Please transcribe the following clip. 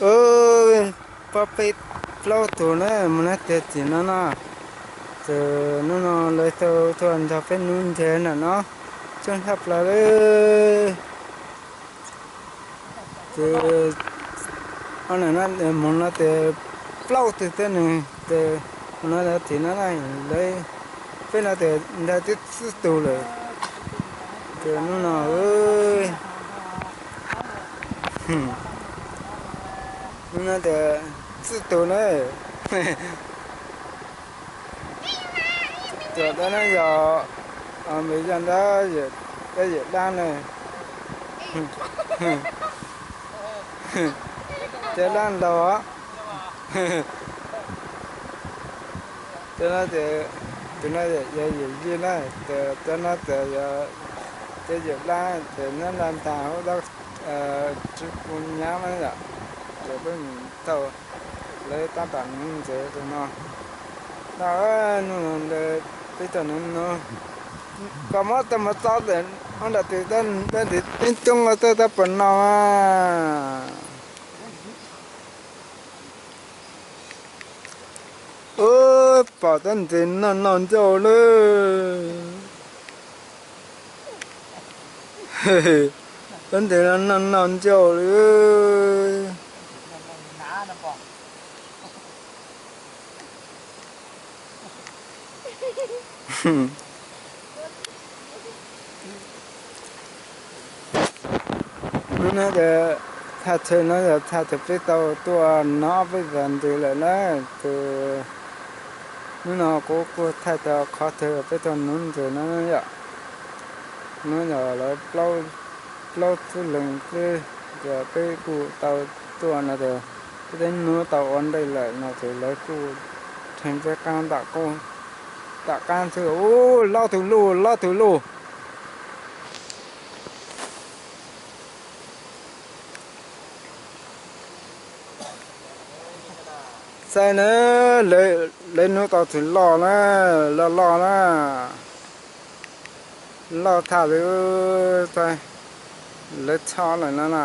Ub, pab peb plaub tug na mus noj tiav txiv no no. Ces hnub no lawv tau tuaj nrog peb hnub ntiag nram no, coob tshaj plaws li. Ces hnub no tias plaub tug tuab neeg ces mus noj tiav txiv no na, lawv, peb no tias ntawd twb tsib tug lawm. Ces hnub no, hnub no tias tsib tug na. Tuam tab no yog, npe yog ntawd, tab yawm dab na. Cov dab laug os. Cov no tias, tus no yog yawm yij na, cov no tias yog cov yawm dab ces nyob nram ntag hauv dab, tsis pub nyab na yom. Ces peb mus tau, lawv tab tom nuv ntses tus no. No, hnub no peb tuaj nuv nuv, koj muab tau mus txo tes ub nram tus tab ntxiv teeb coob ua tej tab puas no. Ub, pom tab ntxiv noj noj ncauj lawm. Tab ntxiv no noj noj ncauj lawm. Hnub no ces txhaj chaw no yog txhaj chaw peb tau tuaj nov peb zam ntws lawm na. Ces hnub no kuv kuj thaij tau qhov twg peb tuaj nuv ntses no yom. No yog lawv plaub tug leej twg, ces peb kuj tau tuaj no ces peb twb nuv tau ua ntej lawm no ces lawv kuj rhees peb qaab tom qaab xwb. Ub, lob tug luj, lob tug luj. Saib na, lawv nuv tau tug loj na, loj loj na, loj tshaj li, lawv txhob lawm no na.